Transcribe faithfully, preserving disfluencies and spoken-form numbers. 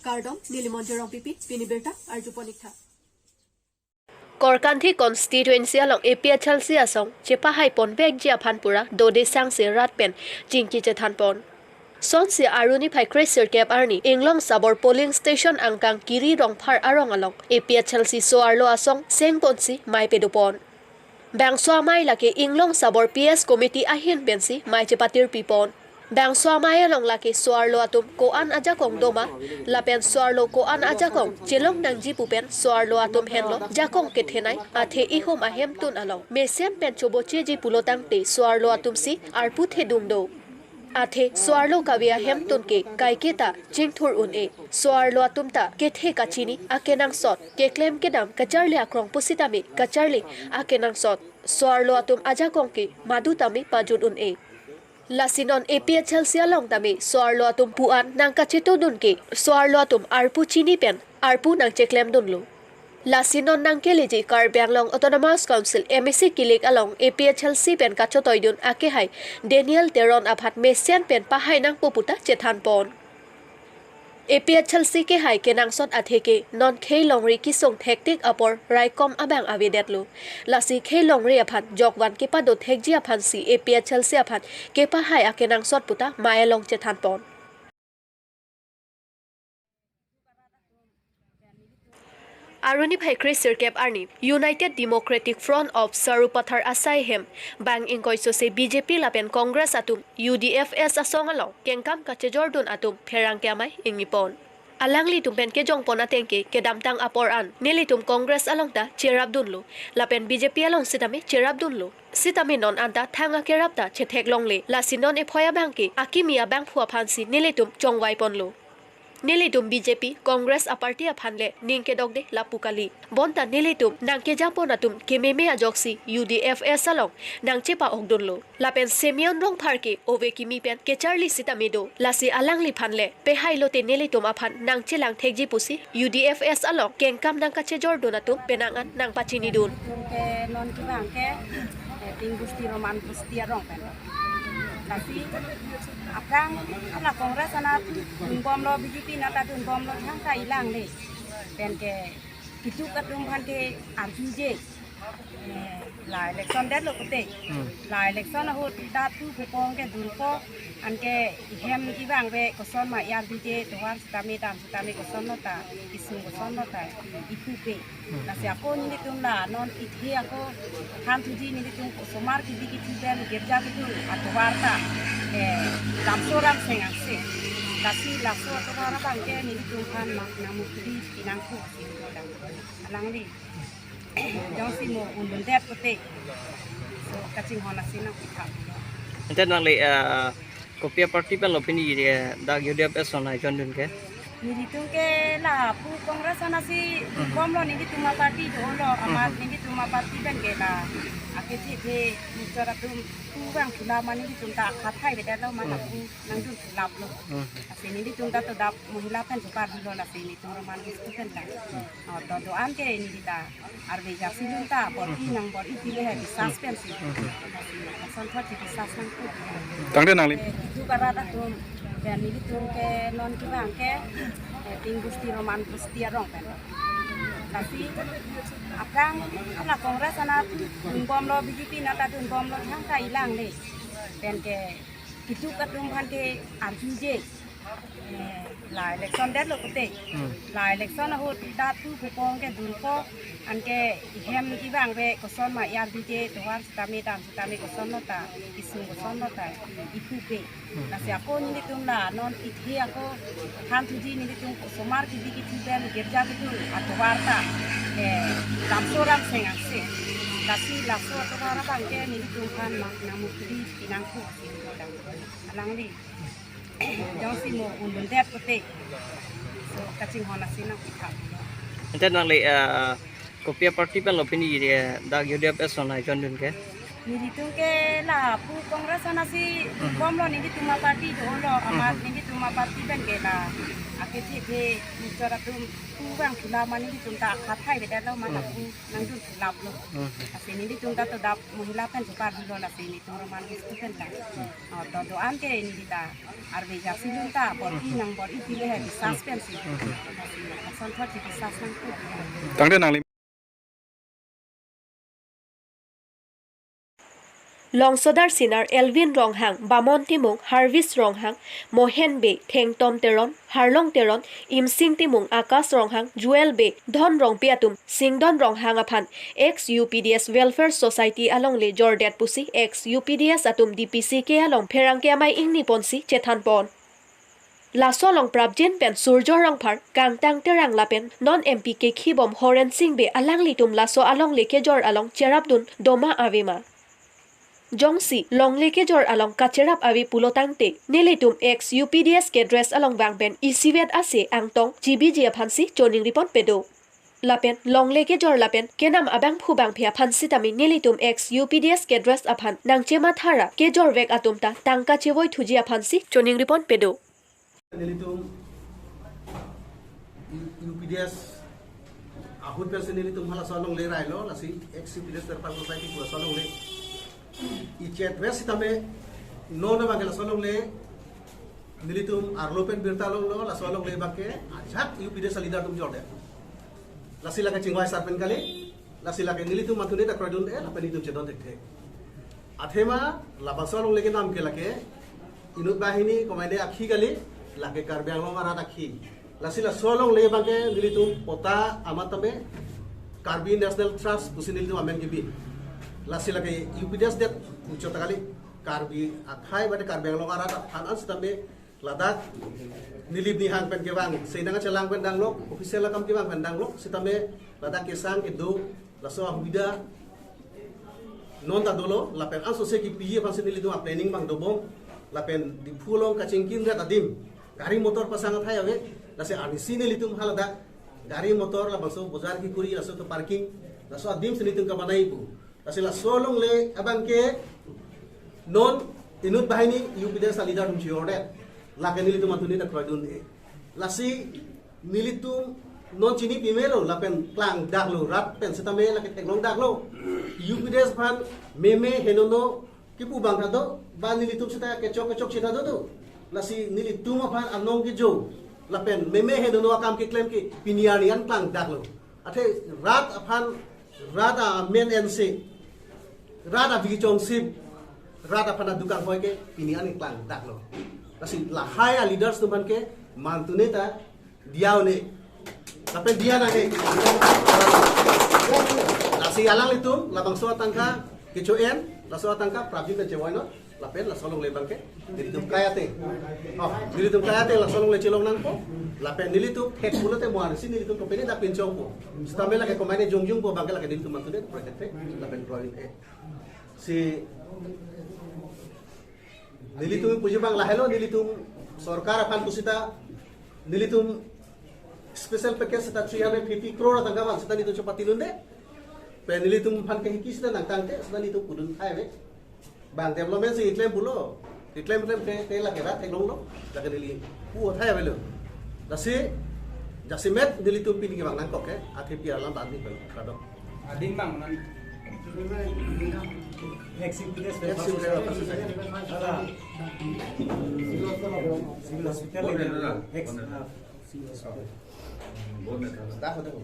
Kardom, neli Monjir Rongpipi, pini birta arjupon ik tha. Korkanthi constituency along A P H L C asong chepahai ponvekji aphan pura dode sangse rat pen chingki chethan pon. Sonsi arni phai kre sirkep arni Inglong Sabor polling station angkang Kiri Rongphar arong along A P H L C so-arlo asong sengponsi mei pedo pon. Bangso amei lake Inglong Sabor P S committee ahin pensi mei chepatir pi pon. Bangso amei along lake so-arlo atum ko-an ajakong doma, lapen so-arlo ko-an ajakong chelong nangji pu pen so-arlo atum henlo jakong kethenei athe ihum ahemtun along mesen pen chobocheji pulo tangte so-arlo atumsi arpu thedung do. Athe so-arlo kave ahemtun ke kaiketa chingthur un-e. So-arlo atum ta kethe kachini akenangsot, keklem kedam kacharli akrong pusitame kacharli akenangsot so-arlo atum ajakong ke madu tame pajut un-e. Lasi non A P H L C along tame so-arlo atum pu-an nangkachetodun ke so-arlo atum arpu chini pen arpu nangcheklemdunlo. Lasi non nangkeleji Karbi Anglong Autonomous Council M A C kilik along A P H L C pen kachotoidun akehai Daniel Teron aphan mesen pen pahai nangpo puta chethan pon. A P H L C kehai kenangsot atheke non khei longri kesung thektik apor raikom abang avedetlo. Lasi khei longri aphan jokvan kepado thekji aphansi A P H L C aphan kepahai akenangsot puta mei along chethan pon. Arni phai kre sirkep arni United Democratic Front of Sarupathar asai hem bang ingkoi sose B J P lapen Congress atum U D F S asong along kengkam kachejordun atum pherangke amei ingni pon. Alanglitum pen kejongpon ateng ke kedamtang apor an nelitum Congress along ta cherapdunlo, lapen B J P along sitame cherapdunlo. Sitame non anta thang akerap ta chetheklongle, lasi non ephoi abang ke akimi abangphu aphansi nelitum chongvai ponlo. Nelitum B J P, Congress aparty aphan le ning kedokde lapu kali. Bonta nelitum nangkejapon atum kememe ajoksi U D F S along nangchepa-okdunlo. Lapen Simeon Rongphar ke ove kimi pen kecharli sitame do. Lasi alangliphan le pehai lote nelitum aphan nangchelang thekji pusi U D F S along kengkam nangkachejordun atum penang an nangpachinidun. Tum ke non kevang ke, eh, Ting Gusti Roman Gusti arong pen. Lasi aphrang ala Congress anat dunbomlo, B J P anat ta dunbomlo, thangta ilang le. Pen ke kituk atum aphan ke arjuje, eh, la election detlo kote. Hmm. La election ahut datu kupong ke dunpo, anke ihem ivangve koson ma iarjuje, tovar sitame dam sitame koson lo ta, isung koson lo ta, ipupe. Hmm. Lasi ako nelitum la non ithe ako thanthuji nelitum osomar kidi kithi pen girja kitu atovar ta, eh, lamso ram seng angse. Lasi laso atovar abang ke nelitum aphan ma nangmukri pinangkuk si nelitum. Alangli jongsi mo undundet kote. So kachinghon asi nangpitha. Ante nangli, eh, kopi aparty pen lo pini, eh, dak U D F S along nangjoin dun ke? Nelitum ke lapu Congress anatsi, mhm, bomlo, nelitum aparty dolo, amat, mhm, nelitum aparty pen ke la akethe the nichor atum pu vang thula ma nelitum ta khathai beda lo ma, mhm, lapu nangdun thulaplo. Mhm. Lasi nelitum ta to dap mohila pen jupar dolo, lasi nelitum Roman Gusti pen ta. Mhm. Oh, to do-an ke neli ta arve jaksi lun ta, bor-i nang bor-i pile hai bisas pensi. Ason thot si bisas nangkok. Tangte nangli. Eh, kituk arat atum, pen nelitum ke non kevang ke, eh, Ting Gusti Roman Gusti arong pen. Lasi aphrang ala Congress anat dunbomlo, B J P anat ta dunbomlo, thangta ilang le. Pen ke kituk atum aphan ke arjuje. Eh, la election detlo kote. Hmm. La election ahut datu kupong ke dunpo, anke ihem ivangve koson ma iarjuje, tovar sitame dam sitame koson lo ta, isung koson lo ta, ipupe. Hmm. Lasi ako nelitum la non ithe ako thanthuji nelitum osomar kidi kithi pen girja kitu atovar ta, eh, lamso ram seng angse. Lasi laso atovar abang ke nelitum aphan ma nangmukri pinangkuk si nelitum. Alangli jongsi mo undundet kote. So kachinghon asi nangpitha. Ante nangli, eh, kopi aparty pen lo pini, eh, dak U D F S along nangjoin dun ke? Nelitum ke lapu Congress anasi, hmm, bom lo, nelitum aparty dolo, amat, hmm, nelitum aparty pen ke la akethe the nichor atum pu bang thula ma nelitum ta khathai beda lo ma, hmm, lapu nangdun thulap lo. Hmm. Lasi nelitum ta to dak mohila pen suka dolo, lasi nelitum Roman Bisku pen ta. Hmm. Oh, to do-an ke neli ta arve jaksi lun ta bor-i, hmm, nang bor-i pile hai bisas pensi. Hmm. Lasi ason thot si bisas nangkok. Tangte nangli Longsodar Sinar, Elvin Ronghang, Bamon Timung, Harvis Ronghang, Mohen Bey, Thengtom Teron, Harlong Teron, Imsing Timung, Akash Ronghang, Joel Bey, Dhon Rongpi atum Singdon Ronghang aphan ex U P D S Welfare Society alongle jordet pusi ex U P D S atum D P C K along pherangke amei ingni ponsi chethan pon. Laso along prapjin pen Surjya Rongphar, Kangtang Terang lapen non M P kekhibom Horen Sing Bey alanglitum laso alongle kejor along cherapdun doma avema. Jongsi longle kejor along kacherap ave pulo tangte, nelitum ex U P D S ke dress along vang pen isivet ase angtong chibiji aphansi choningri ponpe do. Lapen longle kejor lapen kenam abangphu bangphi aphan sitame nelitum ex U P D S ke dress aphan nangchemathara kejor vek atum ta tangka chevoi thuji aphansi choningri ponpe do. Nelitum U-, U P D S ahut pensi nelitum halaso alongle railo, lasi ex U P D S Welfare Society pu laso alongle ichet ves sitame non abangke laso alongle nelitum arlo pen birta longlo, laso alongle abangke ajak U P D S aleader atum jordet. Lasi lake chingvai sar pen kali, lasi lake nelitum mantune ta kroidun-e, lapen nelitum chedon thekthe. Athema labangso alongle kenam ke lake inut banghini komaine akhi kali, lake Karbi Anglong arat akhi. Lasi laso alongle abangke nelitum patta amat tame Karbi National Trust pusi nelitum amen kebi. Lasi lake U P D S det muchot kali, Karbi akhei bade Karbi Anglong arat aphan an sitame ladak nilip nihang pen kevang, seinang achelang pen danglok, official akam kevang pen danglok, sitame ladak kesang kedo, laso ahubida non ta dolo, lapen ansose kepiji aphansi nelitum a-planning abang dobom, lapen Diphu along kachingki-inret adim gari motor pasang athai ave, lasi arnisi nelitum haladak gari motor labangso bojar kikuri laso ke-parking, laso adim si nelitum kabanai pu. Lasi laso alongle abangke non inut banghini U P D S aleader atum chejordet. Lake nelitum mantune ta kroidun-e. Lasi nelitum non chini pimelo lapen klangdaklo, rat pen sitame lake theklongdaklo. U P D S aphan meme henono kipu abang ta do, ba nelitum sita kechok kechok sita do do. Lasi nelitum aphan anong kejo lapen meme henono akam keklem ke pini arni an klangdaklo. Athe rat aphan, rat amen ensi, rat abiji chongsi, rat aphan aduk anghoi ke pini arni klangdaklo. Lasi lahai aleaders atum aphan ke mantune ta diya un-e. Lapen diya nang-e. Lasi alanglitum labangso atangka kecho-en, laso atangka prapjin pen chevoinon. Lapen laso alongle abangke nelitum kai ateng. Oh, nelitum kai ateng laso alongle chelong nangpo. Lapen nelitum thek pulote mo arnisi nelitum kopine dak pinchongpo. Sitame lake komaine jongjungpo abangke lake nelitum mantune project thek lapen kroidun-e. Si nelitum puji abang lahelo, nelitum sorkar aphan pusita nelitum special package sita three hundred fifty crore atangka abang sita nelitum chepatilunde. Pen nelitum aphan kehiki sita nangtangte sita nelitum pudun thai ave. Bang development si iklem pulo, iklem klem te, te lake rat theklonglo, lake neli pu athai avelo. Lasi jasemet nelitum pini kevang nangkok ke, akhir pi alam bang ni pen kadok. Adin bang nan. Ex U P D S. Ex U P D S. Civil hospital. Ex, ah, civil hospital. Dah, hotel.